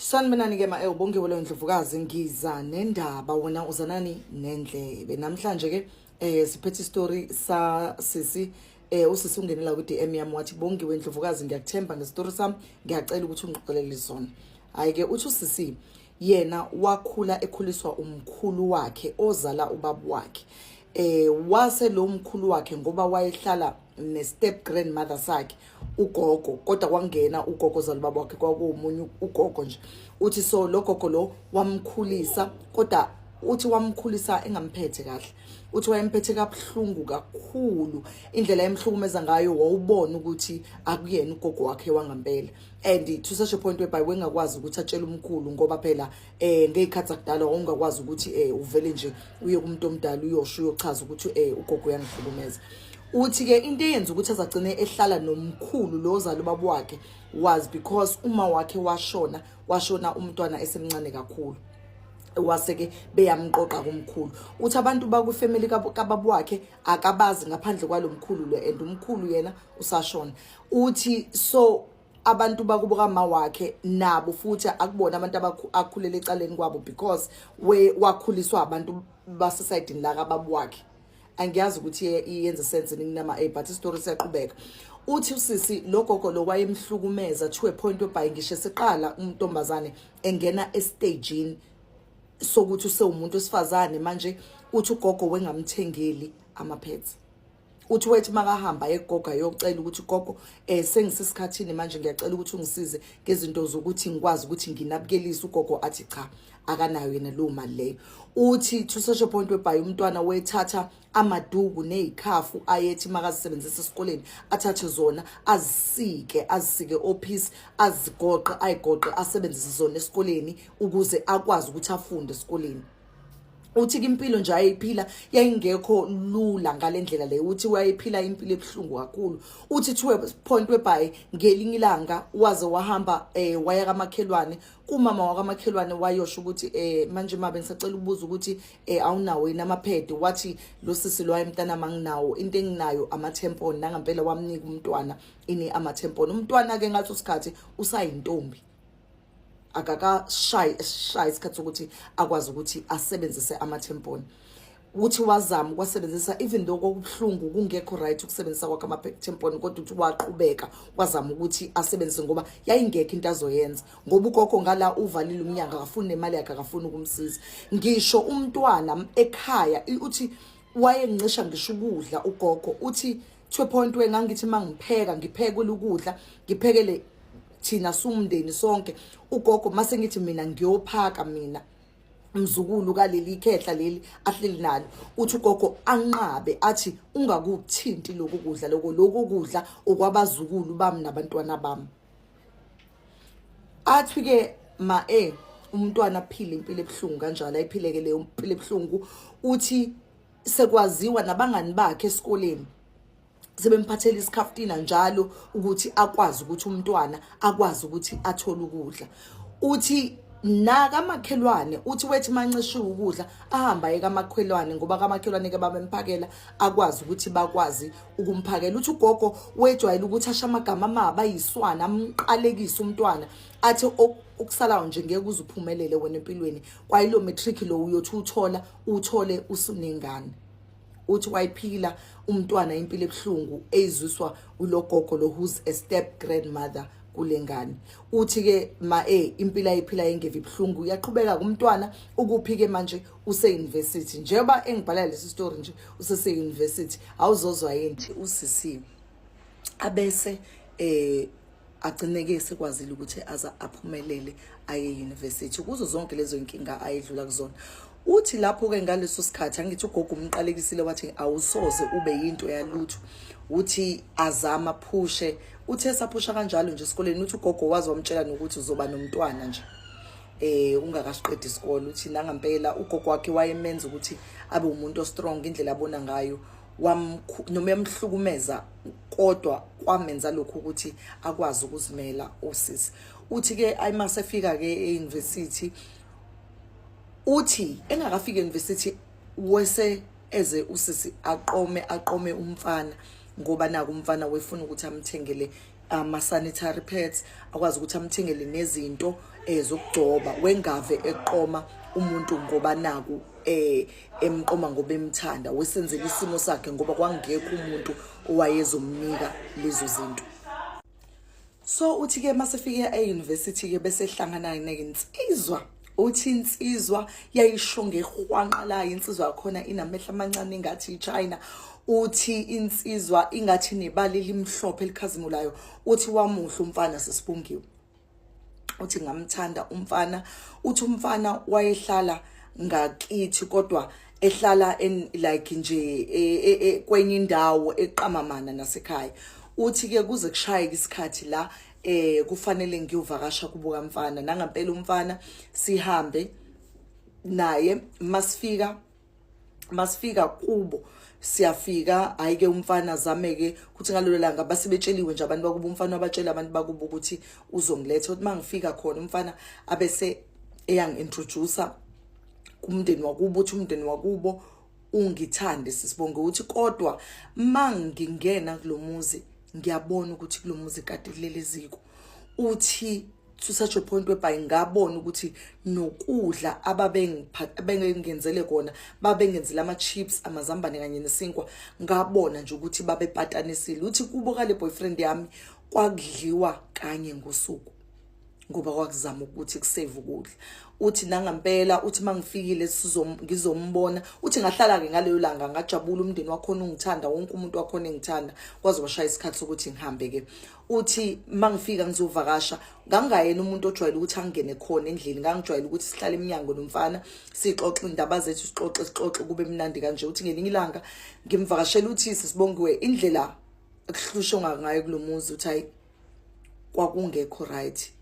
Sanibonani ke ma ewubongiwe leyo ndlovukazi ngiza nendaba wena uzanani nendlebe namhlanje ke siphethe story sa sisi usisi ungenela ku DM yami wathi Bongiwe ndlovukazi ngiyakuthemba ngestory sami ngiyacela ukuthi ungixoxelele sona. Hayi ke uthi usisi yena wakhula ekhuliswa umkhulu wakhe ozala ubaba wakhe. Wase lo mkhulu wakhe ngoba wayehlala ne step grandmother sakhe ugogo kodwa kwangena ugogo ozala ubaba wakhe kwakuwumunye ugogo nje uthi so lo gogo lo wamkhulisa kodwa uthi wamkhulisa engamphethe kahle uthi wayemphethe kabuhlungu kakhulu indlela emhlukumeza ngayo wawubona ukuthi akuyena ugogo wakhe wangampela and to such a point whereby wengakwazi ukuthi atshele umkhulu ngoba phela ngeyikhathi zakudala wawungakwazi ukuthi uvele nje uye kumuntu omdala uyosho uyochaza ukuthi ugogo uyangihlukumeza. Uthi ke into eyenza ukuthi azagcine ehlala nomkhulu lo ozala ubaba wakhe was because uma wakhe washona, washona umntwana esemncane kakhulu, wase-ke beyamqoqa kumkhulu. Uthi abantu bakwifamily kababa wakhe akabazi ngaphandle kwalo mkhulu lo, and umkhulu yena usashona. Uthi so abantu bakubo kama wakhe nabo futhi akubona abantu akhulele ecaleni kwabo because we wakhuliswa abantu basesayidini la kababa wakhe. Angiyazi ukuthi iyenze sense ninginama a but istory siyaqhubeka. Uthi usisi lo gogo lo wayemhlukumeza to a point whereby ngisho seqala umntombazane engena estagini sokuthi usewumuntu wesifazane manje, uthi ugogo wengamthengeli ama-pads. Uthi wethi makahamba egogo ayocela ukuthi gogo sengisesikhathini manje, ngiyacela ukuthi ungisize ngezinto zokuthi ngikwazi ukuthi nginabukelise, ugogo athi cha, akanayo yena leyo mali leyo. Uthi to such a point whereby umntwana wethatha amaduku nezikhafu ayethi makazisebenzisa esikoleni, athathe zona azisike, azisike ophisi, azigoqe, ayigoqe, asebenzise zona esikoleni ukuze akwazi ukuthi afunde esikoleni. Uthi ke impilo nje ayiphila yayingekho lula ngalendlela leyo. Uthi wayephila impilo ebuhlungu kakhulu. Uthi to a point whereby ngelinye ilanga waze wahamba waya kamakhelwane, kumama wakamakhelwane, wayosho ukuthi manje mabe ngisacela ukubuza ukuthi awunawo yini amaphedi. Wathi lo sisi lo, mntana, manginawo, into enginayo ama-tampon. Nangampela wamnika umntwana ini ama-tampon. Umntwana ke ngathi usikhathi usayintombi, akakashayi esishayi isikhathi sokuthi akwazi ukuthi asebenzise ama-tampon. Uthi wazama ukwasebenzisa even though kwakubuhlungu, kungekho right ukusebenzisa kwakhe ama-tampon, kodwa uthi waqhubeka wazama ukuthi asebenzise ngoba yayingekho into azoyenza, ngoba ugogo ngala uvalile umnyango, akafuni nemali yakhe, akafuni ukumsiza ngisho umntwana ekhaya. Uthi wayengisha ngisho ukudla ugogo. Uthi to a point where ngangithi mangipheka, ngiphekele ukudla, ngiphekele thina sumndeni sonke, ugogo mase ngithi mina ngiyophaka mina mzukulu kaleli khehla leli ahleli nalo, uthi ugogo anqabe athi ungakuthinti lokhu kudla, lokho lokhu kudla okwabazukulu bami nabantwana bami. Athi ke ma umntwana aphile impilo ebuhlungu kanjalo, ayiphileke leyo impilo ebuhlungu. Uthi sekwaziwa nabangani bakhe esikoleni sebemphathela isikhaftina njalo ukuthi akwazi ukuthi umntwana akwazi ukuthi athole ukudla. Uthi nakamakhelwane, uthi wethi mancishiwe ukudla ahamba aye kamakhelwane, ngoba kamakhelwane ke babemphakela, akwazi ukuthi bakwazi ukumphakela. Uthi ugogo wejwayele ukuthi ashe amagama amabi ayiswana, amqalekise umntwana, athi okusalayo nje ngeke uze uphumelele wena empilweni, kwayilo matric lo uyothi uthola uthole usunengane. Uthi wayiphila umntwana impilo ebuhlungu eyizwiswa ulogogo lo who's a step grandmother kule ngane. Uthi ke ma impilo ayiphila engevi ibuhlungu. Uyaqhubeka kumntwana ukuphi ke manje? Use university njengoba engibhala lesi story nje, usese university. Awuzozwa yini usisi abese agcineke sekwazile ukuthi aza aphumelele aye university kuzo zonke lezo inkinga ayedlula kuzona. Uthi lapho ke ngaleso sikhathi, angithi ugogo umqalekisile wathi awusoze ube yinto yalutho, uthi azama phushe. Uthe saphusha kanjalo nje esikoleni, uthi ugogo wazi wamtshela nokuthi uzoba nomntwana nje ungakasiqedi isikole. Uthi nangampela ugogo wakhe wayemenza ukuthi abe umuntu ostrong indlela abona ngayo, noma yamhlukumeza, kodwa kwamenza lokhu ukuthi akwazi ukuzimela usisi. Uthi ke ayimasefika ke e-university, uthi engakafiki e-university wese eze usisi aqome umfana, ngoba naku umfana wefuna ukuthi amthengele ama sanitary pads, akwazi ukuthi amthengele nezinto zokugcoba. Wengave eqoma umuntu ngoba naku emqoma ngoba emthanda, wesenzela isimo sakhe ngoba kwangekho umuntu owayezomnika lezo zinto. So uthi ke masefike e-university ke bese ehlangana nensizwa. Uthi insizwa yayisho ngehwanqa layo, insizwa yakhona inamehlo amancane ingathi iChina. Uthi insizwa ingathi nebala elimhlophe elikhazimulayo. Uthi wamuhle umfana, sesibungiwe. Uthi ngamthanda umfana. Uthi umfana wayehlala ngakithi, kodwa ehlala en like nje kwenye indawo eqamamana nasekhaya. Uthi ke kuze kushayeke isikhathi la kufanele ngiyovakasha kubo kamfana. Nangampela umfana sihambe naye, masifika kubo siyafika, hayi ke umfana azame-ke ukuthi ngalolo langa basebetsheliwe nje abantu bakubo, umfana wabatshela abantu bakubo ukuthi uzongiletha. Ukuthi uma ngifika khona umfana abese eyangi-introducer kumndeni wakubo. Uthi umndeni wakubo ungithande, sisibonge. Ukuthi kodwa mangingena kulomuzi ngiyabona ukuthi kulomuzi kade kulele eziko. Uthi to such a point whereby ngabona ukuthi nokudla ababengenzele kona, babengenzele ama-chips, amazambane kanye nesinkwa, ngabona nje ukuthi babepatanisile. Uthi kubo kale boyfriend yami kwakudliwa kanye ngosuku ngoba kwakuzama ukuthi kusave ukudla. Uthi nangampela, uthi mangifikile ngizombona, uthi ngahlala-ke ngaleyo langa, ngajabula, umndeni wakhona ungithanda, wonke umuntu wakhona engithanda, kwaze kwashaya isikhathi sokuthi ngihambe-ke. Uthi mangifika ngizovakasha, ngangingayena umuntu ojwayele ukuthi angene khona endlini, ngangijwayele ukuthi sihlale eminyango nomfana, sixoxe indaba zethu, sixoxe sixoxe kube mnandi kanje. Uthi ngelinye ilanga ngimvakashela, uthi sisibongiwe, indlela ekuhlushwe ngayo kulo muzi, uthi hayi, kwakungekho right.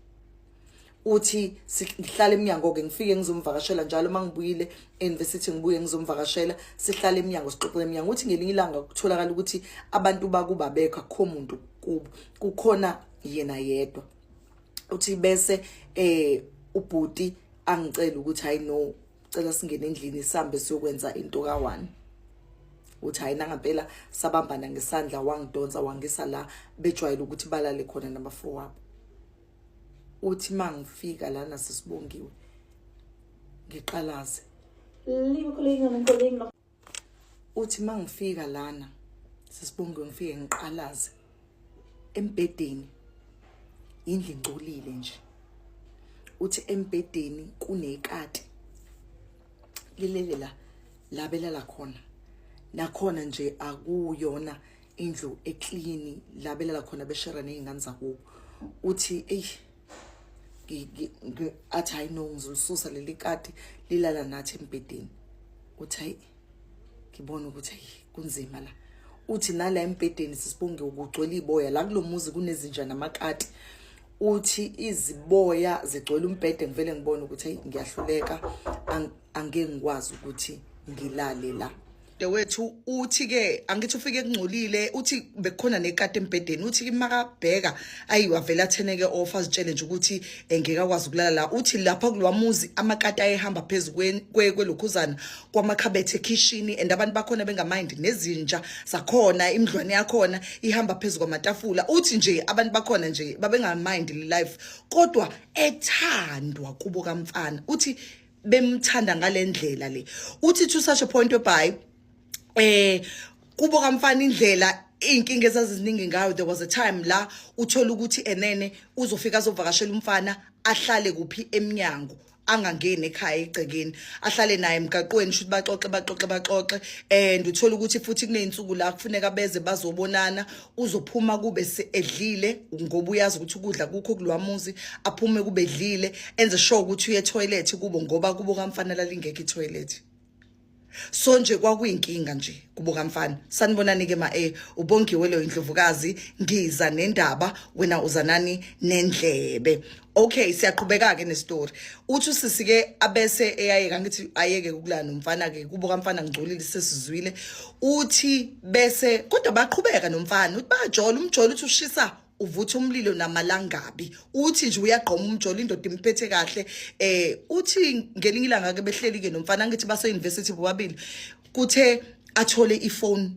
Uthi ngihlala eminyango ke, ngifike ngizomvakashela njalo mangibuyile e-university, ngibuye ngizomvakashela, sihlale eminyango, sixoxe eminyango. Uthi ngelinye ilanga kutholakala ukuthi abantu bakuba bekho, akukho muntu kubo, kukhona yena yedwa. Uthi bese ubhuti angicela ukuthi hayi no, cela singene endlini sihambe siyokwenza into ka-1. Uthi hayi, nangampela sabambana ngesandla, wangidonsa wangisa la bejwayele ukuthi balale khona nabafowabo. Uthi mangifika lana, sisibongiwe, ngiqalaze. Liebe Kolleginnen und Kollegen, noch Uthi mangifika lana, sisibongiwe, ngifike ngiqalaze embhedeni, indlu ingcolile nje. Uthi embhedeni kunekati lilele la la belala khona, nakhona nje akuyona indlu eclean la belala khona, beshare nezingane zakubo. Uthi ey, athi hayi no, ngizolisusa leli kati lilala nathi embhedeni. Uthi hayi, ngibona ukuthi hayi, kunzima la. Uthi nala embhedeni, sisibonge, kugcwele iboya la kulomuzi, kunezinja namakati. Uthi iziboya zigcwele umbhede, ngivele ngibone ukuthi hayi, ngiyahluleka, angeke ngikwazi ukuthi ngilale la. Dewethu, uthi ke angithi ufike kungcolile, uthi bekukhona nekati embhedeni. Uthi ke makabheka, ayi, wavela atheneke off, azitshele nje ukuthi ngeke akwazi ukulala la. Uthi lapha kulwamuzi amakati ayehamba phezu kwelokhuzana kwamakhabethe ekhishini, and abantu bakhona bengamind, nezinja zakhona, imidlwane yakhona ihamba phezu kwamatafula. Uthi nje abantu bakhona nje babengamind life, kodwa ethandwa kubo kamfana. Uthi bemthanda ngalendlela le. Uthi to such a point whereby kubo kamfana indlela iy'nkinga ezaziziningi ngayo, there was a time la uthola ukuthi enene uzofika azovakashela umfana, ahlale kuphi? Emnyango, angangeni ekhaya, egcekeni, ahlale naye emgaqweni, shuthi baxoxe baxoxe baxoxe. And uthola ukuthi futhi kuney'nsuku la kufuneka beze bazobonana, uzophuma kube edlile ngoba uyazi ukuthi ukudla kukho kulwamuzi, aphume kube edlile, enze sure ukuthi uye etoilet kubo ngoba kubo kamfana lalingekho itoilet. So nje kwakuyinkinga nje kubo kamfana. Sanibonani ke ma ubongiwe lo indlovukazi, ngiza nendaba, wena uza nani? Nendlebe. Okay, siyaqhubeka ke nestory. Uthi usisi ke abese eyayeka, ngithi ayeke ukulala nomfana ke, kubo kamfana ngcolile, sesizwile. Uthi bese kodwa baqhubeka nomfana, uthi bajola umjolo, uthi ushisa uvutha umlilo namalangabi. Uthi nje uyagqoma umjolo, indoda imphethe kahle. Uthi ngelinye ilanga ke behleli ke nomfana, ngithi base university bobabili, kuthe athole ifone.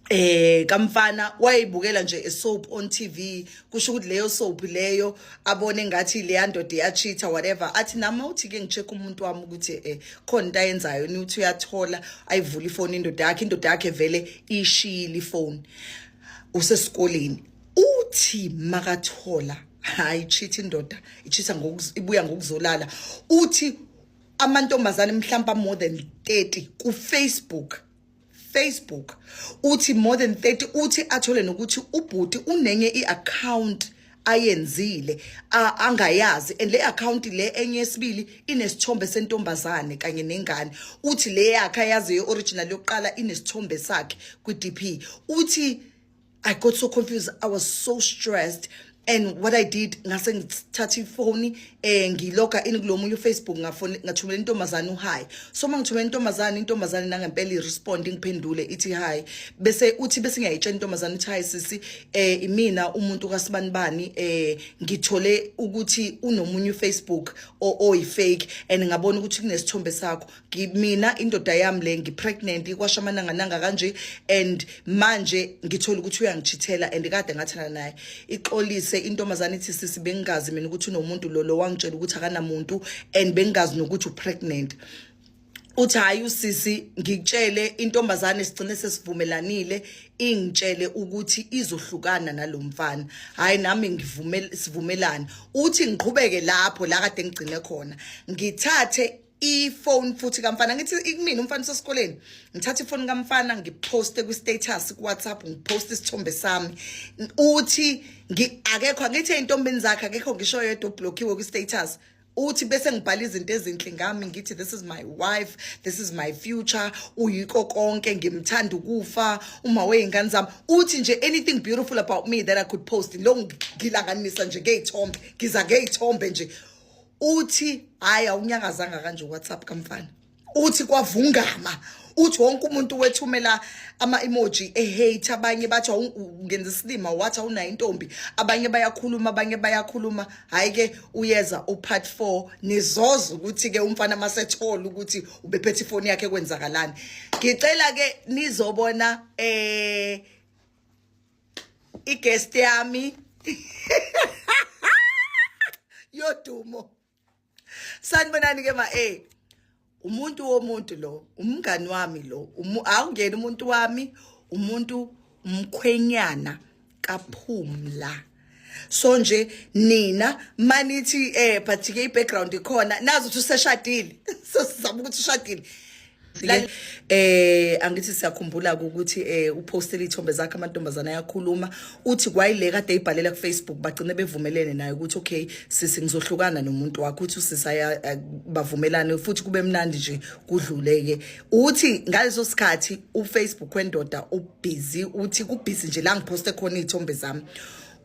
Kamfana wayibukela nje a soap on TV, kusho ukuthi leyo soap leyo abone ngathi leya ndoda iyacheata, whatever. Athi nami uthi ke ngicheck umuntu wami ukuthi khona into ayenzayo ni. Uthi uyathola, ayivula ifoni indoda yakhe, indoda yakhe vele ishiyile ifoni, usesikoleni. Uthi makathola, hayi, cheat, indoda icheata ibuya ngokuzolala. Uthi amantombazane mhlawumbe more than 30 ku Facebook. Uthi more than 30. Uthi athole nokuthi ubhuti unenye iaccount ayenzile angayazi, and le account le enye yesibili inesithombe sentombazane kanye nengane. Uthi le yakhe ayaziyo original yokuqala inesithombe sakhe kwi DP. Uthi, "I got so confused. I was so stressed. And what I did, ngase ngithatha ifoni, ngiloga in kulomunye uFacebook, ngafone, ngathumela intombazane uhi." So mangithumela intombazane, intombazane nangempela irespond, ingiphendule, ithi hi. Bese uthi bese ngiyayitshela intombazane uthi, "Hi sisi, imina umuntu kaSibanibani, ngithole ukuthi unomunye uFacebook oyi fake and ngabona ukuthi kunesithombe sakho. Mina indoda yami le, ngipregnant, kwasha amananga nanga kanje, and manje ngithola ukuthi uyangichithela and kade ngathana naye." Ixolise intombazane, ithi, "Sisi, bengingazi mina ukuthi unomuntu. Lo wangitshela ukuthi akanamuntu and bengingazi nokuthi upregnant." Uthi, "Hayi usisi, ngikutshele intombazane, sigcine sesivumelanile, ingitshele ukuthi izohlukana nalomfana. Hayi, nami ngivumele, sivumelane." Uthi, "Ngiqhubeke lapho la kade ngigcine khona, ngithathe ifone futhi kamfana, ngithi ikumina umfana usesikoleni, ngithatha ifoni kamfana, ngiposte kwi-status ku-WhatsApp, ngiposte isithombe sami." Uthi akekho, angithi ey'ntombini zakhe akekho ngisho yedwa oblockiwe kwi-status. Uthi bese ngibhala izinto ezinhle ngami, ngithi, 'This is my wife, this is my future, uyiko konke, ngimthanda ukufa, uma wey'ngane zami.' Uthi nje anything beautiful about me that I could post, lo ngilanganisa nje ngey'thombe, ngiza ngey'thombe nje." Uthi hayi, awunyakazanga kanje WhatsApp kamfana. Uthi kwavungama. Uthi wonke umuntu wethumela ama-emoji e-hate, abanye bathi, "Ungenza isilima, wathi awunayo intombi." Abanye bayakhuluma, abanye bayakhuluma. Hhayi-ke, uyeza upart 4, nizoza ukuthi-ke umfana masethola ukuthi ubephethe ifoni yakhe kwenzakalani. Ngicela-ke nizobona iguest yami yodumo. Sanibonani ke ma umuntu womuntu lo, umngani wami lo, awungena umuntu wami, umuntu umkhwenyana kaPhumla. So nje nina manithi but ke i-background ikhona, nazi ukuthi useshadile, so sizama ukuthi ushadile. Angithi siyakhumbula ukuthi upostele ithombe zakhe, amantombazana ayakhuluma. Uthi kwayile kade ibhalela ku Facebook, bagcine bevumelene naye ukuthi, "Okay sisi, ngizohlukana nomuntu wakho." Uthi usisi aya bavumelane futhi, kube mnandi nje, kudluleke. Uthi ngaleso sikhathi uFacebook wendoda ubusy, uthi kubusy nje la ngiposte khona izithombe zami.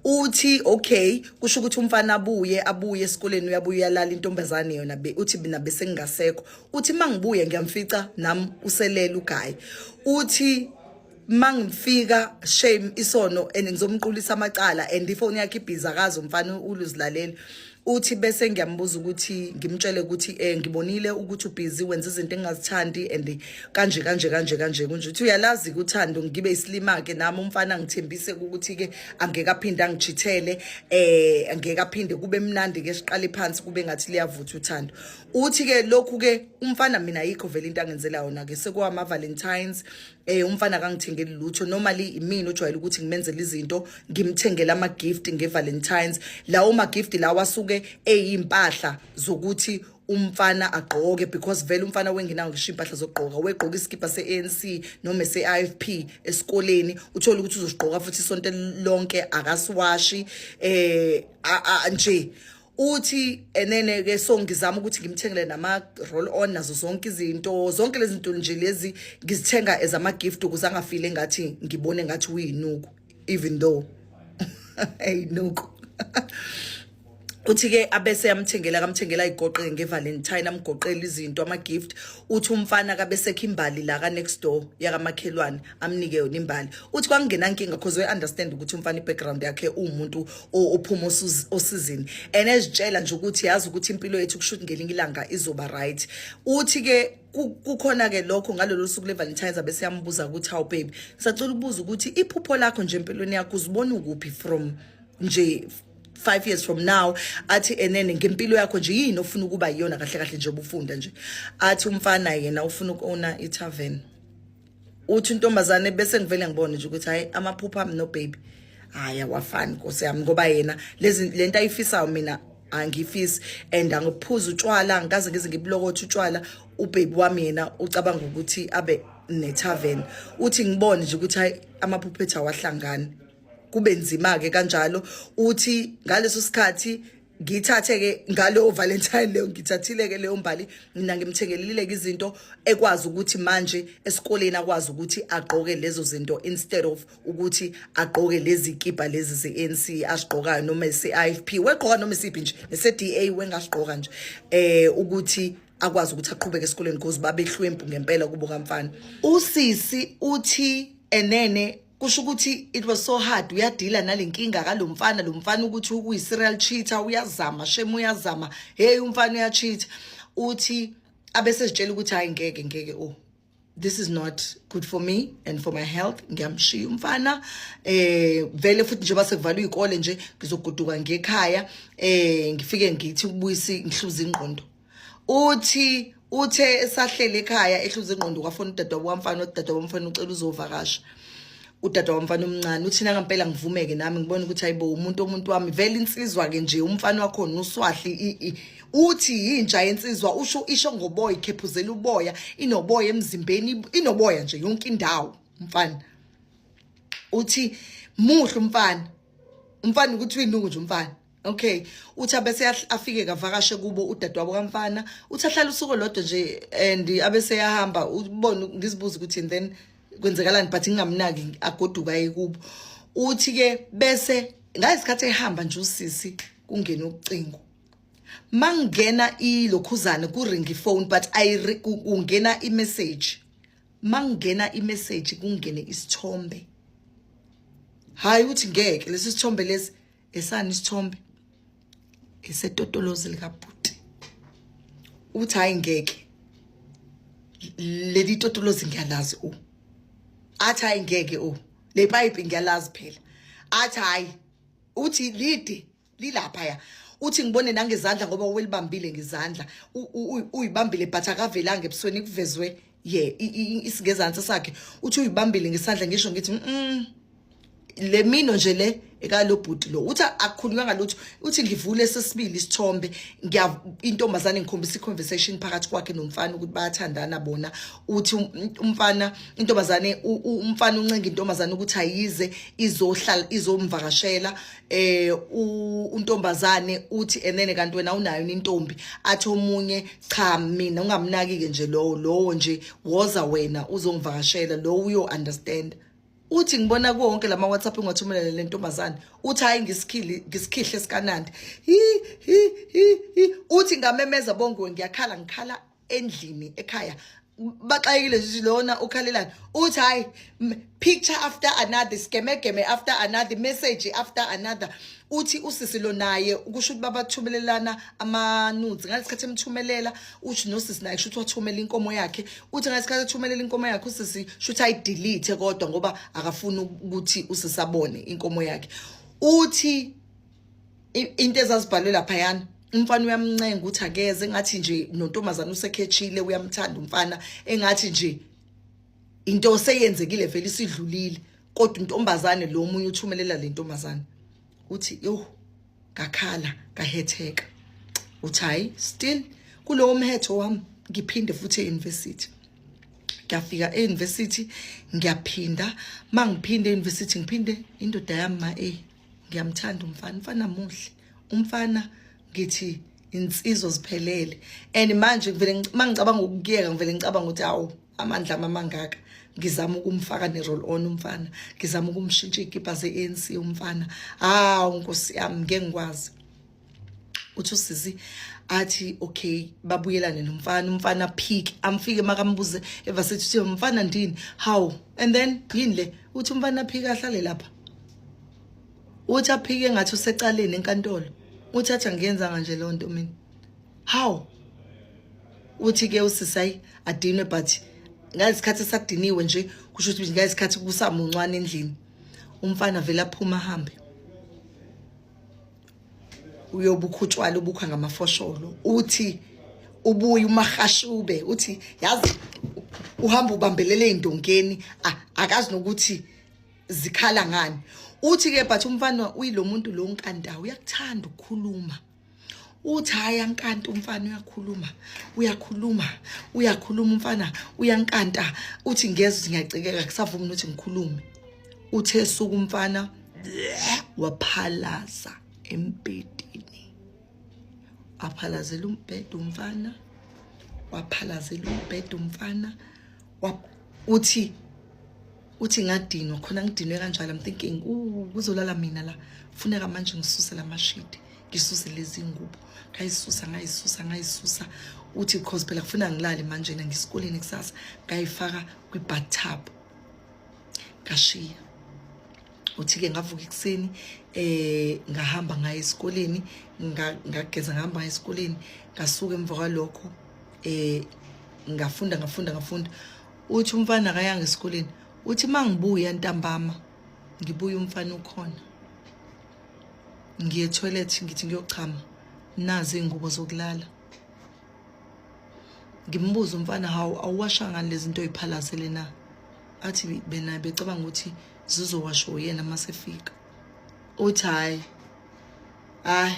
Uthi okay, kusho ukuthi umfana abuye esikoleni, uyabuya, uyalala. Intombazane yona be uthi mina bese ngingasekho. Uthi mangibuye ngiyamfica nami uselele uguy. Uthi mangifika, shame, isono, and ngizomqulisa amacala, and ifoni yakhe ibhiza, akazi umfana uluzilalela. Uthi bese ngiyambuza ukuthi, ngimtshele ukuthi ngibonile ukuthi ubusy wenza izinto engingazithandi and kanje kanje kanje kanje kunje. Uthi uyalazi uthando, ngibe isilima ke nami, umfana ngithembise ukuthi ke angeke aphinde angichithele, angeke aphinde, kube mnandi ke, siqale phansi, kube ngathi liyavutha uthando. Uthi ke lokhu ke umfana mina ayikho vele into angenzela yona ke. Sekuwama Valentines, umfana akangithengeli lutho. Normally imina ojwayele ukuthi ngimenzele izinto, ngimthengele ama gift ngeValentines. Lawo ma gift lawa asuke eyimpahla zokuthi umfana agqoke, because vele umfana wengenawo ngisho impahla zokugqoka. Wegqoka iskipa se-ANC noma se-IFP esikoleni, uthola ukuthi uzosigqoka futhi isonto lonke, akasiwashi nje. Uthi enene ke, so ngizama ukuthi ngimthengele nama roll on nazo zonke izinto, zonke lezi zinto nje lezi ngizithenga as ama gift ukuze angafile ngathi ngibone ngathi uyinuku, even though eyinuku. Uthi ke abese yamthengela, kamthengela igoqe ngeValentine, amgoqela izinto, ama gift. Uthi umfana kabesekho imbali la ka next door yakamakhelwane, amnike yona imbali. Uthi kwangena nkinga because we understand ukuthi umfana ibackground yakhe uwumuntu ophuma osizini and ezitshela nje ukuthi yazi ukuthi impilo yethu kushuthi ngelinye ilanga izoba right. Uthi ke kukhona ke lokho ngalolu suku leValentine's, abese yambuza ukuthi, "How baby, ngisacela ukubuza ukuthi iphupho lakho nje empilweni yakho uzibona ukuphi from nje 5 years from now?" Athi enene ngempilo yakho nje yini ofuna ukuba yiyona kahle kahle nje ubufunda nje? Athi umfana yena ufuna ukuowna i-tavern. Uthi intombazane, bese ngivele ngibone nje ukuthi hayi, amaphupho ami no baby hayi awafani, nkosi yami, ngoba yena lezi lento ayifisayo mina angifisi and angiphuza utshwala, angikaze ngize ngibulokothe utshwala. Ubaby wami yena ucabanga ukuthi abe ne-tavern. Uthi ngibone nje ukuthi hayi, amaphupho ethu awahlangani, kube nzima ke kanjalo. Uthi ngaleso sikhathi ngithathe ke ngalo Valentine leyo, ngithathile ke leyo mbali, mina ngimthengelile ke izinto ekwazi ukuthi manje esikoleni akwazi ukuthi agqoke lezo zinto instead of ukuthi agqoke lezi kipa lezi ze-ANC asigqokayo noma ese-IFP wegqoka noma isiphi nje, nese-DA wengasigqoka nje, ukuthi akwazi ukuthi aqhubeke esikoleni because babehlwempu ngempela kubo kamfana. Usisi uthi enene kusho ukuthi it was so hard, uyadila nalenkinga kalomfana, lo mfana ukuthi uyi-serial cheater, uyazama shem, uyazama, hey, umfana uyacheat. Uthi abese sitshela ukuthi hayi, ngeke ngeke, oh, this is not good for me and for my health, ngiyamshiya umfana. Vele futhi njengoba sekuvalwe izikole nje, ngizogoduka ngekhaya, ngifike ngithi ukubuyisa, ngihluza ingqondo. Uthi uthe esahlele ekhaya ehluza ingqondo, kwafona udadewabo wamfana. Udadewabo wamfana ucela uzovakasha, udadewabo wamfana omncane. Uthi nangempela ngivumeke nami, ngibona ukuthi hayibo, umuntu wami vele insizwa ke nje, umfana wakhona uswahli. Uthi yinja yensizwa, usho isho ngoboya, ikhephuzela uboya, inoboya emzimbeni, inoboya nje yonke indawo umfana. Uthi muhle umfana, umfana ukuthi uyinuku nje umfana. Okay, uthi abese afike kavakashe kubo udadewabo kamfana. Uthi ahlala usuku lodwa nje and abese yahamba. Ubone ngizibuza ukuthi and then kwenzekalani, but ngingamnaki, agoduka aye kubo. Uthi ke bese ngayisikhathi ehamba nje usisi, kungena ucingo. Mangena ilokhuzane ku-ring phone, but kungena i-message. Mangena i-message, kungene isithombe. Hayi, uthi ngeke, lesi sithombe lesi esani isithombe esetotolozi likabhuti. Uthi hayi, ngeke, leli totolozi ngiyalazi. U athi hayi, ngeke, o le pipe ngiyalazi phela. Athi hayi, uthi lide lilapha ya. Uthi ngibone nangezandla ngoba welibambile ngezandla, uyibambile, but akavelanga ebusweni, kuvezwe ye isingezansi sakhe. Uthi uyibambile ngesandla, ngisho ngithi le mino nje le ekalobhuti lo. Uthi akukhulunywa ngalutho. Uthi ngivule sesibili isithombe, ngiya intombazane ngikhombisa i-conversation phakathi kwakhe nomfana ukuthi bayathandana bona. Uthi umfana intombazane umfana uncenga intombazane ukuthi ayize izohlala, izomvakashela. Untombazane uthi enene kanti wena unayo intombi? Athi omunye, cha, mina ungamnaki ke nje lowo, lowo nje, woza wena uzongivakashela, lo uyo understand. Uthi ngibona konke lama WhatsApp engiwathumelela le ntombazane. Uthi hayi, ngisikhili, ngisikhihle sikanandi, hi hi hi hi. Uthi ngamemeza, bonke ngiyakhala, ngikhala endlini ekhaya, baxakekile nje, lona ukhalelani? Uthi hayi, picture after another, sgemegeme after another, message after another. Uthi usisi lo naye kusho ukuthi babathumelelana ama-nudes ngalesikhathi emthumelela. Uthi nosisi naye kusho ukuthi wathumela inkomo yakhe. Uthi ngalesikhathi ethumelela inkomo yakhe usisi, sho ukuthi ayidelete kodwa ngoba akafuni ukuthi usisi abone inkomo yakhe. Uthi into ezazibhalwe laphayana, umfana uyamncenga ukuthi akeze, engathi nje nontombazana usekhethile, uyamthanda umfana, engathi nje into seyenzekile vele, isidlulile, kodwa intombazane lo munye uthumelela le ntombazane. Uthi yo, ngakhala, ngahetheka. Uthi hayi, still kulowo mhetho wami ngiphinde futhi e-university. Ngiyafika e-university, ngiyaphinda. Mangiphinde e-university, ngiphinde indoda yami ma ngiyamthanda umfana, umfana muhle umfana, ngithi insizwa ziphelele. And manje ngivele mangicabanga ukuyeka, ngivele ngicabanga ukuthi awu, amandla ami amangaka, ngizama ukumfaka ne-roll on umfana, ngizama ukumshintsha iy'kipa ze-ANC umfana, hawu nkosi yami, ngeke ngikwazi. Uthi usisi athi okay, babuyelane nomfana, umfana pick amfike makambuze evarsity, uthi mfana ndini, how and then yini le? Uthi umfana phike, ahlale lapha. Uthi aphike ngathi usecaleni enkantolo. Uthi athi angiyenzanga nje leyo nto mina, how? Uthi ke usisi ayi adinwe, but ngalesikhathi esadiniwe nje, kusho ukuthi ngalesikhathi kusamuncwane endlini, umfana vele aphuma ahambe uyobukha utshwala, ubukha ngamafosholo. Uthi ubuye umahashube, uthi yazi uhamba ubambelele ey'ndongeni, akazi nokuthi zikhala ngani. Uthi ke but umfana uyilo muntu lo nkantawo, uyakuthanda ukukhuluma. Uthi hayi ankanta umfana, uyakhuluma, uyakhuluma, uyakhuluma umfana, uyankanta. Uthi ngezwe ngiyacikeka, kusavumi ukuthi ngikhulume. Uthe suka umfana waphalaza embhedeni, aphalazela umbhede umfana, waphalazela umbhede umfana. Uthi ngadinwa khona, ngidinwe kanjalo. I'm thinking, kuzolala mina la, funeka manje ngisuse lamashidi, ngisuse lezi ngubo. Ngayisusa, ngayisusa, ngayisusa. Uthi because phela kufuna ngilale manje na ngisikoleni kusasa. Ngayifaka kwi-bathtub, ngashiya. Uthi-ke ngavuka ekuseni, ngahamba ngaya esikoleni, ngageza, ngahamba ngaya esikoleni, ngasuka. Emva kwalokho ngafunda, ngafunda, ngafunda. Uthi umfana akayanga esikoleni. Uthi mangibuya ntambama, ngibuya umfana ukhona. Ngiye toilet, ngithi ngiyochama, nazi iy'ngubo zokulala. Ngimbuza umfana, hawu, awuwasha ngani lezi zinto oyiphalazele na? Athi bena becabanga ukuthi zizowashwa uyena masefika. Uthi hayi, hayi,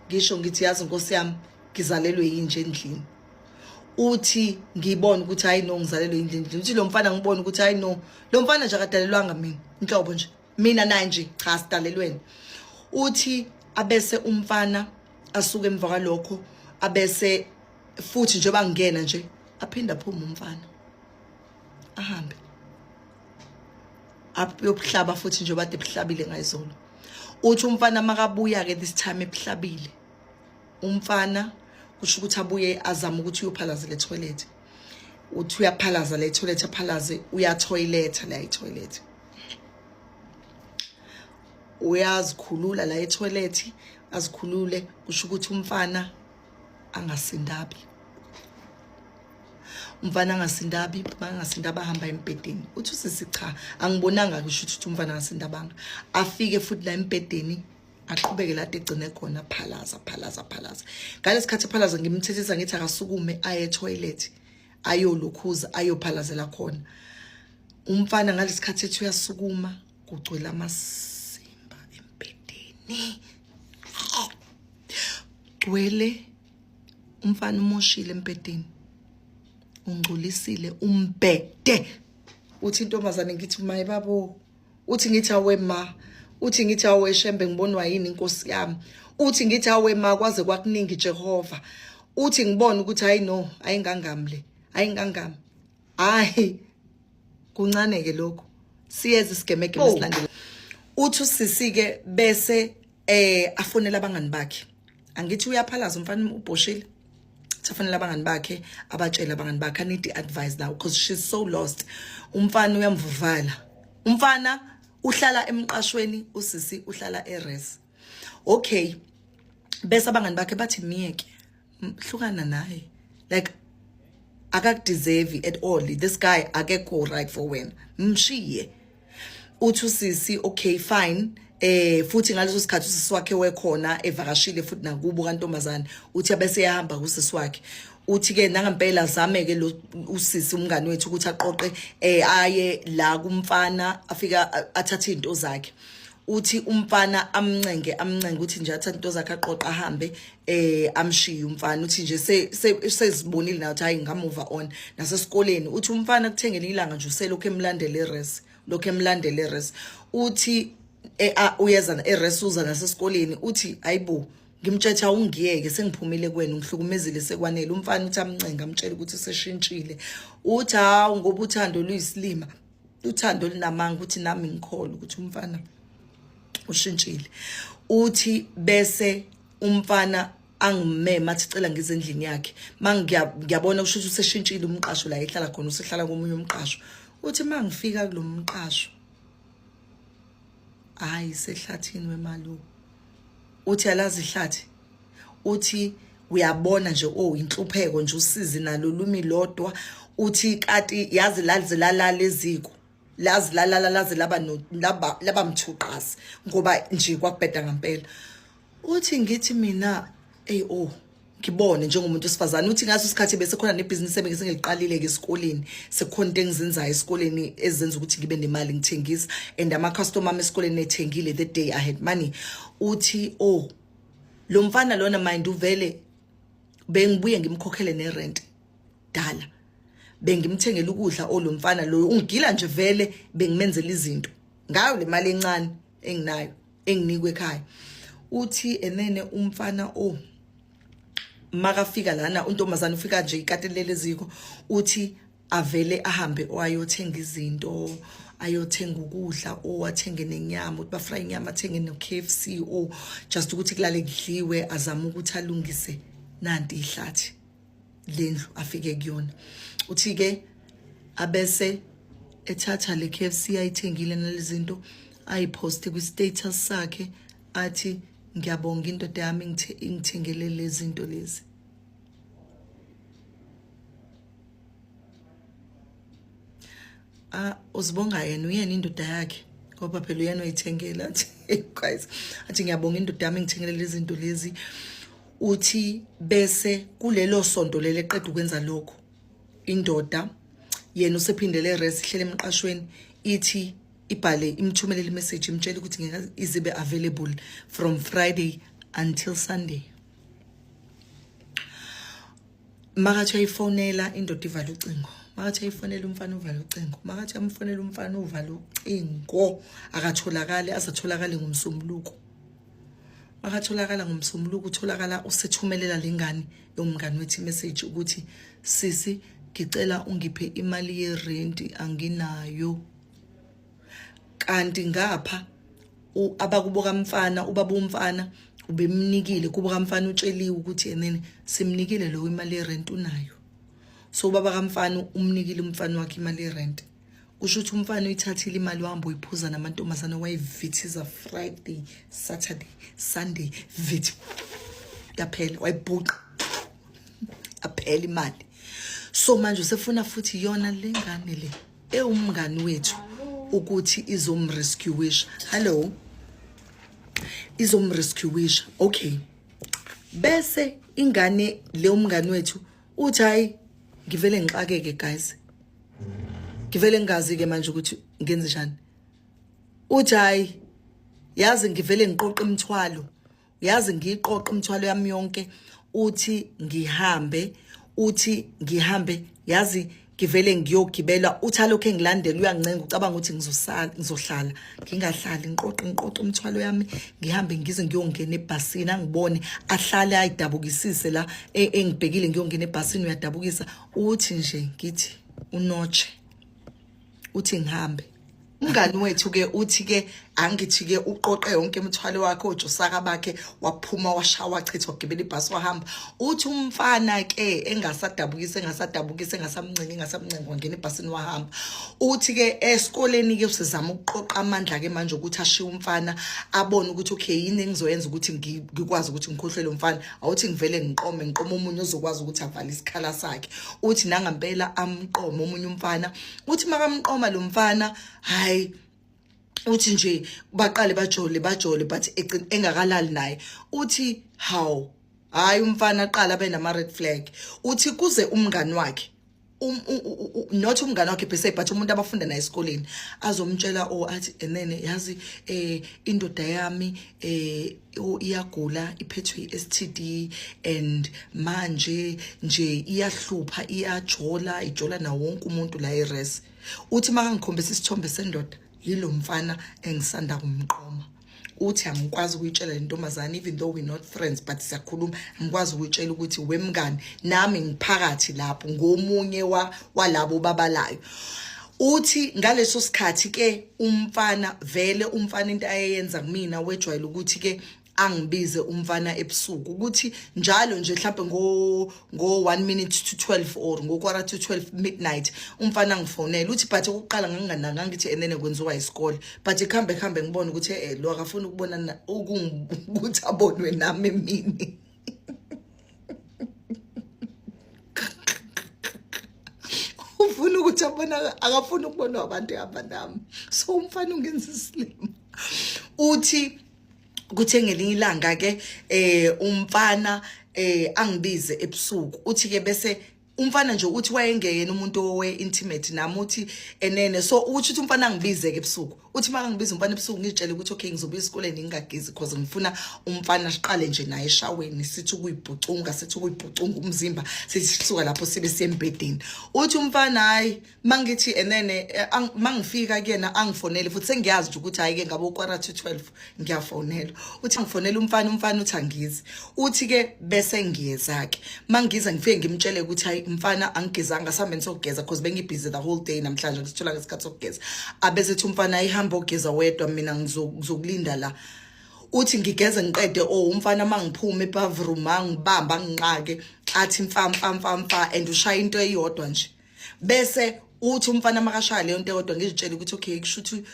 ngisho ngithi yazi nkosi yami, ngizalelwe yinje endlini. Uthi ngibona ukuthi hayi no, ngizalelwe yinje endlini. Uthi lo mfana, ngibona ukuthi hayi no, lo mfana nje akadalelwanga mina inhlobo nje, mina naye nje cha, sidalelwene. Uthi abese umfana asuke emva kwalokho, abese futhi njengoba ngingena nje, aphinde aphume umfana, ahambe ayobuhlaba futhi njengoba ade ebuhlabile ngayizolo. Uthi umfana makabuya ke this time ebuhlabile umfana, kusho ukuthi abuye azama ukuthi uyophalaza le toilet. Uthi uyaphalaza le toilet, aphalaze, uyatoilet la etoilet, uyazikhulula la etoilet, azikhulule. Kusho ukuthi umfana angasindabi, umfana angasindabi, angasindaba, ahamba embhedeni. Uthi usisi cha, angibonanga, kusho ukuthi umfana angasindabanga. Afike futhi la embhedeni, aqhubeke lade egcine khona, phalaza, phalaza, phalaza. Ngalesikhathi phalaza, ngimthethisa ngithi akasukume aye etoilet, ayolukhuza, ayophalazela khona umfana. Ngalesikhathi ethi uyasukuma, kugcwele amasimba embhedeni, gcwele. Umfana umoshile embhedeni, ungcolisile umbhede. Uthi intombazane ngithi maye babo, uthi ngithi awe ma, uthi ngithi awe shembe, ngibonwa yini inkosi yami? Uthi ngithi awe ma, kwaze kwakuningi Jehova. Uthi ngibona ukuthi hayi no, ayingangami le, ayingangami, hayi kuncane ke lokho, siyeza isigemegeme esilandela. Uthi usisi ke bese afonela abangani bakhe. Angithi uyaphalaza umfana, ubhoshile. Afonela abangani bakhe, abatshela abangani bakhe, I need advice now because she's so lost. Umfana uyamvuvala, umfana uhlala emqashweni, usisi uhlala eres. Okay, bese abangani bakhe bathi miyeke, hlukana naye, like akakudeserve at all this guy, akekho right for wena, mshiye. Uthi usisi okay, fine. Futhi ngaleso sikhathi usisi wakhe wekhona evakashile futhi nakubo kantombazane. Uthi abese yahamba kusisi wakhe. Uthi ke nangempela zame ke lo usisi umngani wethu ukuthi aqoqe, aye la kumfana, afika athathe izinto zakhe. Uthi umfana amncenge, amncenge ukuthi nje athathe into zakhe, aqoqa, ahambe, amshiye umfana. Uthi nje sezibonile nawe ukuthi hayi, ngamove on nasesikoleni. Uthi umfana kuthengele ilanga nje, uselokhu emlandela eres, lokhu emlandela eres. Uthi uyeza eres, uza nasesikoleni. Uthi ayibo, ngimtshetha ungiyeke, sengiphumile kuwena, ungihlukumezile, sekwanele. Umfana uthi amncenga, amtshela ukuthi seshintshile. Uthi hawu, ngoba uthando luyisilima, uthando linamanga. Ukuthi nami ngikholwa ukuthi umfana ushintshile. Uthi bese Umfana angimema athi cela ngize endlini yakhe. Mangiyabona kusho ukuthi useshintshile umqasho la ehlala khona, usehlala komunye umqasho. Uthi mangifika kulomqasho, hayi, sehlathini wemalu. Uthi alazi ihlathi, uthi uyabona nje, oh, inhlupheko nje, usizi nalo lumi lodwa. Uthi kati yazi lazi lalala eziko, lazi lalala laze laba no laba laba mthuqasi, ngoba nje kwakubheda ngempela. Uthi ngithi mina, ey, oh, ngibone njengomuntu wesifazane. Uthi ngaso isikhathi bese khona nebhizinisi ebengise ngiliqalile ke esikoleni, sekukhona into engizenzayo esikoleni ezenza ukuthi ngibe nemali, ngithengisa, and ama customer ami esikoleni ethengile the day I had money. Uthi, oh, lo mfana lona, mind, uvele bengibuye ngimkhokhele nerent dala, bengimthengela ukudla. Lo mfana lo ungigila nje vele, bengimenzela izinto ngayo le mali encane enginayo enginikwe ekhaya. Uthi enene umfana, oh, makafika lana untombazana ufika nje ikatelele eziko. Uthi avele ahambe ayothenga izinto, ayothenga ukudla, owathenge nenyama, ukuthi bafry inyama, athenge no-KFC, o just ukuthi kulale kudliwe, azame ukuthi alungise nanti ihlathi lendlu afike kuyona. Uthi ke abese ethatha le KFC ayithengile nalezinto, ayiposte kwi-status sakhe, athi, "Ngiyabonga indoda yami ingithengele lezi zinto lezi." Ah, uzibonga yena, uyena indoda yakhe, ngoba phela uyena oyithengela. Athi, guys, athi, "Ngiyabonga indoda yami ingithengele lezi zinto lezi." Uthi bese kulelo sonto lele eqeda ukwenza lokho, indoda yena usephindele eres, ihlele emqashweni, ithi ibhale, imthumelele imessage, imtshela ukuthi ngeke izibe available from Friday until Sunday. Makathi uyayifonela indoda, ivala ucingo. Makathi uyayifonela umfana, uvala ucingo. Makathi uyamfonela umfana, uvala ucingo, akatholakali azatholakale ngomsombuluko. Makatholakala ngomsombuluko, utholakala usethumelela lengane yomngani wethu imessage ukuthi, "Sisi, ngicela ungiphe imali yerenti, anginayo." Kanti ngapha abakubo kamfana, ubaba umfana ubemnikile, kubo kamfana utsheliwe ukuthi enene simnikile lo imali yerent, unayo. So ubaba kamfana umnikile umfana wakhe imali yerent. Kusho ukuthi umfana uyithathile imali, wahamba uyiphuza namantombazane, wayivithiza Friday, Saturday, Sunday, vithi yaphela, wayibhuqa aphela imali. So manje usefuna futhi yona lengane le ewumngani wethu ukuthi izomrescueisha. Hello, izomrescueisha. Okay, bese ingane le umngani wethu uthi, hayi, ngivele ngixakeke guys, ngivele ngingazi ke manje ukuthi ngenze njani. Uthi, hayi, yazi ngivele ngiqoqa imithwalo, yazi ngiyiqoqa imithwalo yami yonke. Uthi ngihambe, uthi ngihambe, yazi ngivele ngiyogibela. Uthi alokho engilandela, uyangincenga, ucabanga ukuthi ngizosala, ngizohlala. Ngingahlali, ngiqoqe, ngiqoqe imithwalo yami, ngihambe ngize ngiyongena ebhasini, angibone, ahlale ayidabukisise la engibhekile ngiyongena ebhasini, uyadabukisa. Uthi nje ngithi unotshe, uthi ngihambe. Umngani wethu ke uthi ke angithi ke uqoqe yonke imithwalo wakhe, ojosaka bakhe, waphuma, washawa, wachitha, wagibela ibhasi, wahamba. Uthi umfana ke engasadabukisi, engasadabukisi, engasamncengi, engasamncengi, wangena ebhasini, wahamba. Uthi ke esikoleni ke usezama ukuqoqa amandla ke manje ukuthi ashiye umfana, abone ukuthi, okay, yini engizoyenza ukuthi ngikwazi ukuthi ngikhohlwe lo mfana? Awuthi ngivele ngiqome, ngiqome omunye ozokwazi ukuthi avale isikhala sakhe. Uthi nangampela amqome omunye umfana. Uthi makamqoma lo mfana, hayi, uthi nje baqale bajole, bajole, but engakalali naye. Uthi how, hayi, umfana aqala abe nama red flag. Uthi kuze umngani wakhe, not umngane wakhe per se, but umuntu abafunda naye esikoleni, azomtshela, oh, athi enene yazi indoda yami oh, iyagula, iphethwe i-STD, and manje nje iyahlupha, iyajola, ijola na wonke umuntu la eres. Uthi makangikhombisa isithombe sendoda, yilo mfana engisanda kumqoma. Uthi angikwazi ukuyitshela le ntombazane, even though we're not friends but siyakhuluma, angikwazi ukuyitshela ukuthi, wemngani, nami ngiphakathi lapho, ngomunye wa walabo babalayo. Uthi ngaleso sikhathi ke umfana vele, umfana into ayeyenza kumina, wejwayele ukuthi ke Angibize umfana ebusuku ukuthi njalo nje mhlambe ngo 1 minute to 12 or ngo quarter to 12 midnight umfana ngifonela. Uthi but ukuqala nganginganaka, ngithi enene kwenziwa isikole, but ikhambe khambe ngibona ukuthi lo akafuni ukubona ukuthi abonwe nami emini. Ufuna ukuthi abona, akafuni ukubonwa abantu ehamba nami, so umfana ungenza isilima. Uthi kuthe ngelinye ilanga ke umfana angibize ebusuku. Uthi ke bese umfana nje uthi wayengeyena umuntu owe intimate nami, uthi enene so ukuthi umfana angibize ke ebusuku. Uthi makangibiza umfana ebusuku ngitshele ukuthi okay, ngizobuya esikoleni ngingagezi because ngifuna umfana siqale nje naye eshaweni, sithi ukuyibhucunga, sithi ukuyibhucunga umzimba, sithi sisuka lapho sibe siyembhedeni. Uthi umfana hayi, mangithi enene mangifika kuyena angifonele futhi, sengiyazi nje ukuthi hayi ke ngabo quarter to 12 ngiyafonela. Uthi angifonela umfana, umfana uthi angizi. Uthi ke bese ngiyeza ke, mangiza ngifike ngimtshele ukuthi hayi mfana, angigezanga, sambe nisogeza because bengibusy the whole day namhlanje, ngisithola ngesikhathi sokugeza. Abese ethi umfana ayihamba ogeza wedwa, mina ngizokulinda la. Uthi ngigeze ngiqede, oh umfana mangiphuma ebathroom angibamba anginqake, athi mfa mfa mfa mfa, and ushaya into eyodwa nje. Bese uthi umfana makashaya leyo nto eyodwa ngizitshela ukuthi okay, kusho ukuthi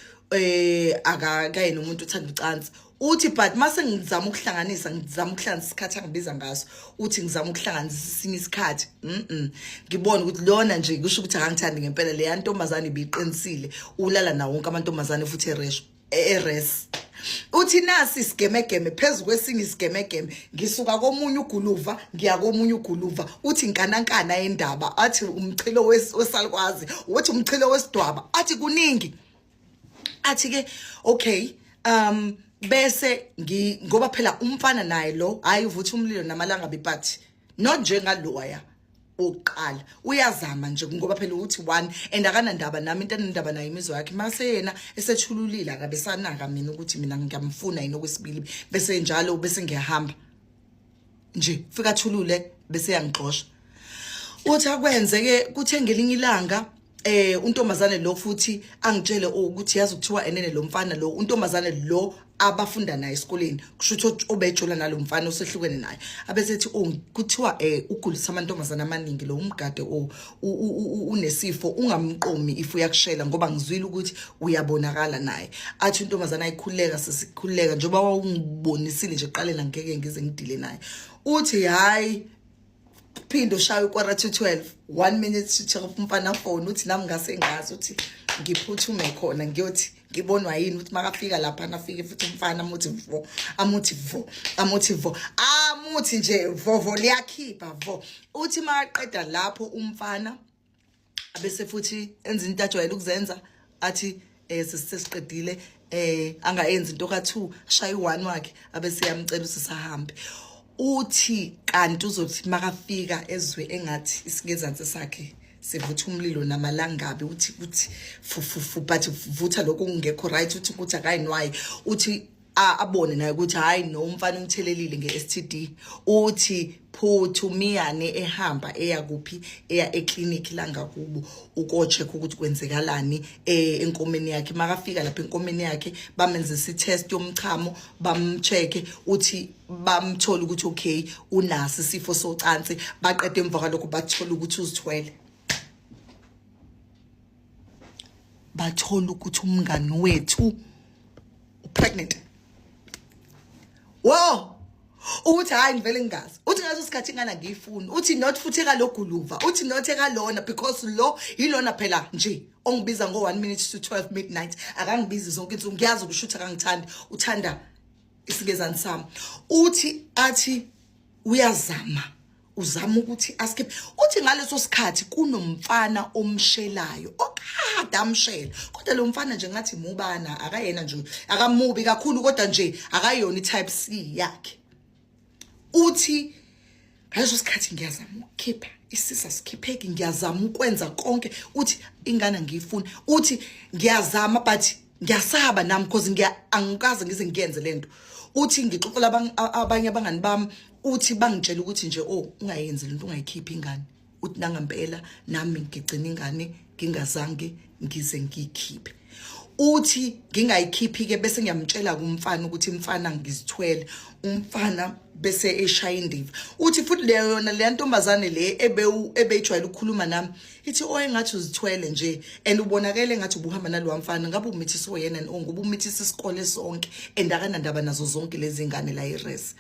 akakayena umuntu uthanda ucansi. Uthi but mase ngizama ukuhlanganisa, ngizama ukuhlanganisa isikhathi angibiza ngaso, uthi ngizama ukuhlanganisa isinye isikhathi, ngibona ukuthi lona nje kusho ukuthi akangithandi ngempela. Leya ntombazane ibiqinisile, ulala nawo wonke amantombazane futhi eresho eres. Uthi nasi isigemegeme phezu kwesinye isigemegeme, ngisuka komunye uguluva ngiya komunye uguluva. Uthi inkanankana yendaba, athi umchilo wesalukwazi, uthi umchilo wesidwaba, athi kuningi. Athi ke okay, bese ngoba phela umfana naye lo hayi uvutha umlilo namalanga but not njengaloya oqala, uyazama nje ngoba phela uthi one and akanandaba nami, into enendaba nayo imizwa yakhe. Mase yena esethululile akabe sanaka mina ukuthi mina ngiyamfuna yini okwesibili, bese njalo bese ngiyahamba nje, fika thulule bese yangixosha. Uthi akwenze ke kuthe ngelinye ilanga untombazane lo futhi angitshele ukuthi yazi kuthiwa enene lo mfana lo, untombazane lo abafunda naye esikoleni, kusho ukuthi obejola nalo mfana osehlukene naye, abesethi oh kuthiwa ugulisa amantombazane amaningi lo umgade, oh unesifo, ungamqomi if uyakushela ngoba ngizwile ukuthi uyabonakala naye. Athi untombazane ayikhuleka sesikhuleka njengoba wawungibonisile nje ekuqaleni, angeke ngize ngidile naye. Uthi hayi, phinde ushaye u-quarter to 12, 1 minute to 12, umfana phone. Uthi nami ngase ngazi uthi ngiphuthume khona ngiyothi ngibonwa yini. Uthi makafika lapha nafike futhi umfana amuthi vo, amuthi vo, amuthi vo, amuthi nje vovo liyakhipha vo. Uthi makaqeda lapho umfana abese futhi enza into ajwayele ukuzenza, athi sesiqedile, angayenzi into ka2, ashaya u1 wakhe, abese yamcela ukuthi sahambe. Uthi kanti uzothi makafika ezwe engathi isingezansi sakhe sivutha umlilo namalangabi. Uthi uthi fufufu but vutha lokho kungekho right. Uthi ukuthi akayinwayi, uthi abone naye ukuthi hayi no, umfana umthelelile nge-STD. Uthi phuthumiyane ehamba eya kuphi, eya eclinic langakubo uko-check ukuthi kwenzekalani enkomeni yakhe. Makafika lapha enkomeni yakhe bamenzisa i-test yomchamo, bamcheck, uthi bamthola ukuthi okay, unaso isifo socansi. Baqeda emva kwalokho bathola ukuthi uzithwele, bathola ukuthi umngani wethu upregnant. Wo uthi hayi ngivele ngingazi. Uthi ngaso sikhathi ingane angiyifuni, uthi not futhi ekaloguluva, uthi not ekalona because lo yilona phela nje ongibiza ngo 1 minute to 12 midnight, akangibizi zonke insuku, ngiyazi ukusho ukuthi akangithandi, uthanda isingezani sami. Uthi athi uyazama, uzama ukuthi askip. Uthi ngaleso sikhathi kunomfana omshelayo okade amshela, kodwa lo mfana nje ngathi mubana, akayena nje, akamubi kakhulu kodwa nje akayona i-type C yakhe. Uthi ngaleso sikhathi ngiyazama ukukhipha isisa, sikhipheki, ngiyazama ukwenza konke. Uthi ingane ngiyifuna, uthi ngiyazama but ngiyasaba nami because ngiya angikaze ngize ngiyenze lento. Uthi ngixoxela abanye abangani bami, uthi bangitshela ukuthi nje oh ungayenzi lento, ungayikhiphi ingane. Uthi nangampela nami ngigcina ingane ngingazange ngize ngiyikhiphe. Uthi ngingayikhiphi ke, bese ngiyamtshela kumfana ukuthi mfana, ngizithwele. Umfana bese eshaya indiva. Uthi futhi leyo yona leya ntombazane le ebeyijwayele ukukhuluma nami ithi, "Oh, engathi uzithwele nje and ubonakele ngathi ubuhamba nalowa mfana, ngabe umithiso yena and ngoba umithisa isikole sonke and akanandaba nazo zonke lezi ngane la i-res."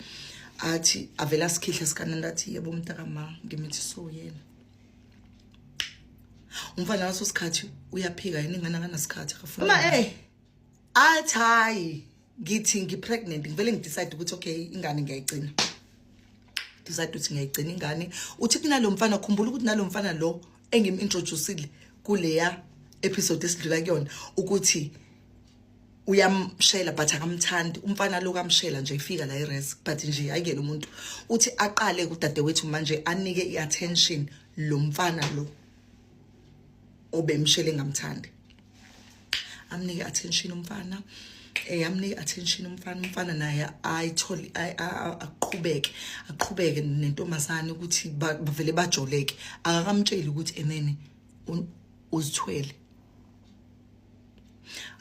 Athi avela asikhihle sikananda, athi, "Yebo mntakama, ngimithiso yena." Umfana ngaso sikhathi uyaphika yena, ingane akanasikhathi, akafuna ma athi, "Hayi, ngithi ngi-pregnant." Ngivele ngidecide ukuthi okay, ingane ngiyayigcina, decide ukuthi ngiyayigcina ingane. Uthi kunalo mfana, khumbula ukuthi nalo mfana lo engim-introducile kuleya episode esidlula kuyona ukuthi uyamshela but akamthandi umfana lo, kamshela nje ifika la i-res, but nje ayikele umuntu. Uthi aqale kudadewethu manje anike i-attention lo mfana lo obemshela engamthandi, amnike attention umfana, amnike attention umfana. Umfana naye ayithole, aqhubeke, aqhubeke nentombazane ukuthi bavele bajoleke, akakamtsheli ukuthi enene uzithwele.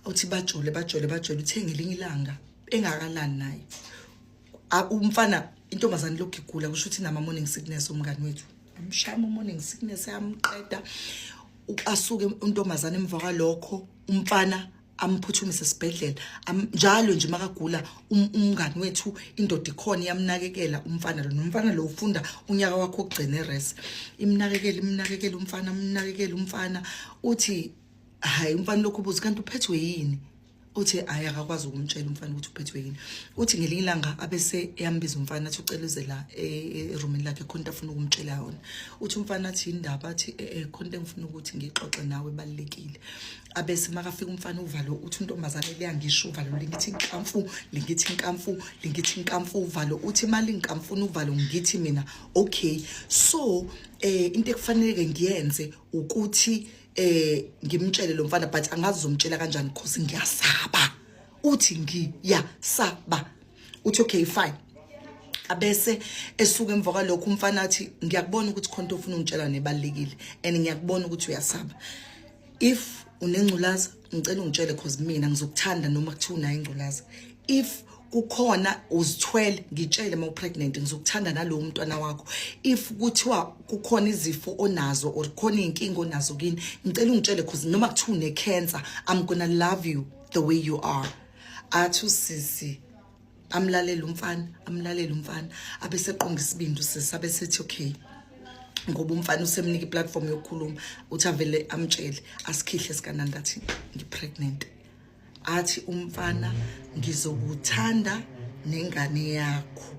Uthi bajole, bajole, bajole. Uthe ngelinye ilanga engakalani naye umfana, intombazane lokhu igula, kusho ukuthi nama morning sickness. Umngani wethu amshaya morning sickness, yamqeda. Asuke untombazane emva kwalokho, umfana amphuthumise esibhedlela. Njalo nje makagula umngani wethu, indoda ikhona iyamnakekela umfana lo. Nomfana lo ufunda unyaka wakhe okugcina e-res, imnakekela, imnakekela umfana, amnakekela umfana. Uthi hayi, umfana lokhu ubuza, "Kanti uphethwe yini?" Uthi hayi, akakwazi ukumtshela umfana ukuthi uphethwe yini. Uthi ngelinye ilanga abese eyambiza umfana, athi ucela uze la erumini lakhe, khona into afuna ukumtshela yona. Uthi umfana athi, "Indaba?" Athi, "Khona into engifuna ukuthi ngixoxe nawe, ebalulekile." Abese makafika umfana, uvalo, uthi untombazane liyangisho uvalo, lingithi inkamfu, lingithi inkamfu, lingithi inkamfu uvalo. Uthi imali inkamfuna uvalo. Ngithi mina, "Okay, so into ekufanele ngiyenze ukuthi ngimtshele lo mfana, but angazi uzomtshela kanjani because ngiyasaba." Uthi, "Ngiyasaba." Uthi, "Okay, fine." Abese esuka emva kwalokho umfana athi, "Ngiyakubona ukuthi khona into ofuna ungitshela nebalekile and ngiyakubona ukuthi uyasaba. If unengculaza, ngicela ungitshele cause mina ngizokuthanda noma kuthiwa unayo ingculaza. If kukhona uzithwele, ngitshele uma upregnant, ngizokuthanda nalowo mntwana wakho. If kuthiwa kukhona izifo onazo or khona iy'nkinga onazo kini, ngicela ungitshele cause noma kuthiwa une-cancer, I'm gonna love you the way you are." Athi usisi amlalele umfana, amlalele umfana, abeseqonga isibindi usisi, abesethi okay, ngoba umfana usemnika iplatform yokukhuluma. Uthi avele amtshele, asikhihle sikanandi, athi, "Ngi-pregnant." Athi umfana, "Ngizokuthanda nengane yakho."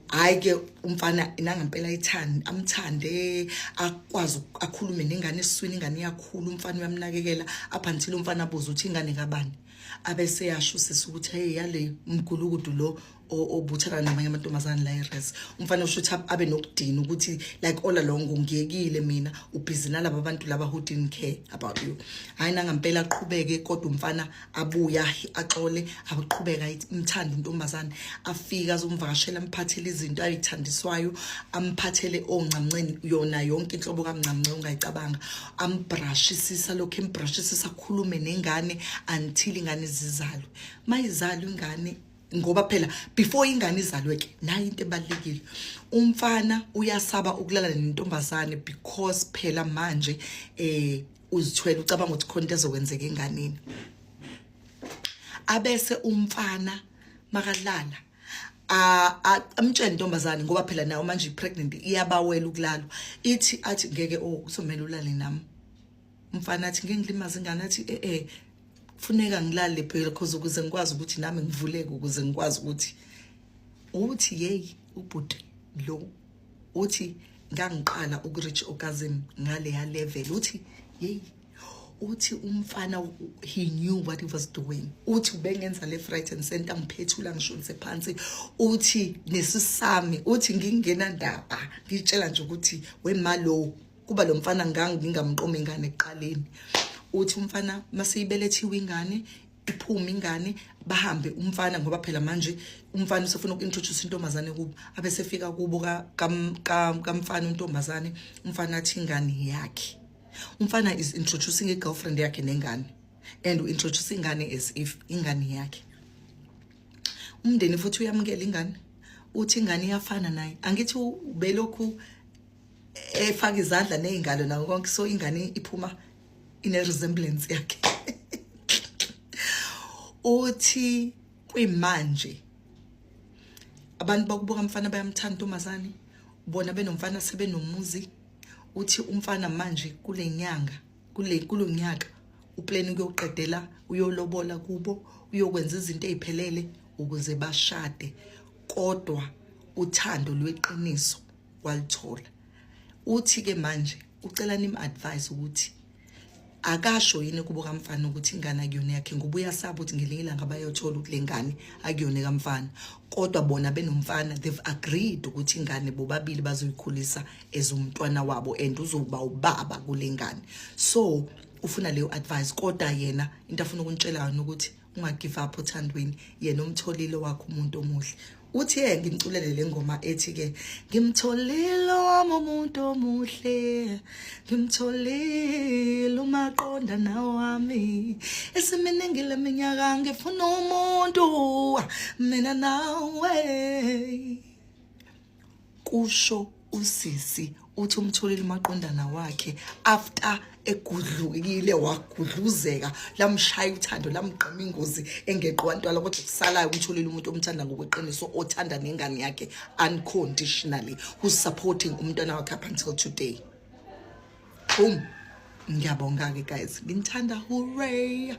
Hayi ke, umfana nangempela ithanda, amthande, akwazi akhulume nengane esiswini. Ingane iyakhula, umfana uyamnakekela up until umfana abuze ukuthi ingane kabani. Abese yasho usisi ukuthi hey, yale mgulukudu lo obuthana namanye amantombazane la e-res. Umfana usho ukuthi abe nokudina ukuthi like all along ngiyekile mina, ubhizi nalaba bantu laba who didn't care about you. Hayi, nangampela aqhubeke kodwa umfana, abuya axole, aqhubeka imthanda intombazane. Afika azomvakashela, amphathele izinto ayithandiswayo, amphathele ongcamnceni, yona yonke inhlobo kamncamnce ongayicabanga, ambrashisisa lokho, embrashisisa, akhulume nengane until ingane izizalwe. Mayizalwe ingane, ngoba phela before ingane izalwe ke, nayo into ebalekile, umfana uyasaba ukulala nentombazane because phela manje uzithwele, ucabanga ukuthi khona into ezokwenzeka enganeni. Abese umfana makalala amtshele intombazane, ngoba phela nayo manje i-pregnant, iyabawela ukulalwa. Ithi athi, "Ngeke, oh, kusomela ulale nami." Umfana athi, "Ngeke ngilimaze ingane." Athi, "Kufuneka ngilale phela because ukuze ngikwazi ukuthi nami ngivuleke, ukuze ngikwazi ukuthi." Uthi hey, ubhuti lo uthi, "Ngangiqala ukureach orgasm ngaleya level." Uthi hey, uthi umfana he knew what he was doing. Uthi ubengenza left, right and center, ngiphethula, ngishonise phansi. Uthi nesisami, uthi ngingena ndaba, ngitshela nje ukuthi wemalo kuba lo mfana ngangingamqoma ingane ekuqaleni. Uthi umfana masiyibelethiwe ingane, iphume ingane, bahambe umfana, ngoba phela manje umfana usefuna uku-introduce intombazane kubo. Abesefika kubo kamfana untombazane, umfana athi ingane yakhe. Umfana is introducing i-girlfriend yakhe nengane. And u-introduce ingane as if ingane yakhe. Umndeni futhi uyamukela ingane, uthi ingane iyafana naye. Angithi ubelokhu efaka izandla nezingalo nawo konke, so ingane iphuma ine resemblance yakhe. Uthi kwimanje abantu bakubuka mfana bayamthanda intombazane, bona benomfana sebenomuzi. Uthi umfana manje kulenyanga, kule kulonyaka uplan ukuyoqedela, uyolobola kubo, uyokwenza izinto eziphelele ukuze bashade. Kodwa uthando lweqiniso walithola. Uthi ke manje ucela nim advise ukuthi akasho yini kubo kamfana ukuthi ingane akuyona yakhe, ngoba uyasaba ukuthi ngelinye ilanga bayothola ukuthi le ngane akuyona kamfana. Kodwa bona benomfana, they've agreed ukuthi ingane bobabili bazoyikhulisa as umntwana wabo and uzoba ubaba kule ngane. So ufuna leyo advice. Kodwa yena into afuna ukuntshela yona ukuthi ungagive up othandweni, yena umtholile wakho umuntu omuhle. Uthi ye ngimculele le ngoma ethi ke, "Ngimtholile wami umuntu omuhle, ngimtholile umaqonda nawami, esiminingi leminyaka ngifuna umuntu mina nawe," kusho usisi. Uthi umtholile umaqondana wakhe after egudlukile, wagudluzeka, lamshaya uthando, lamgqima ingozi engeqiwa ntwala. Kodwa kusalayo umtholile umuntu omthanda ngokweqiniso, othanda nengane yakhe unconditionally, who's supporting umntwana wakhe up until today. Boom. Ngiyabonga-ke guys, nginithanda. Hooray.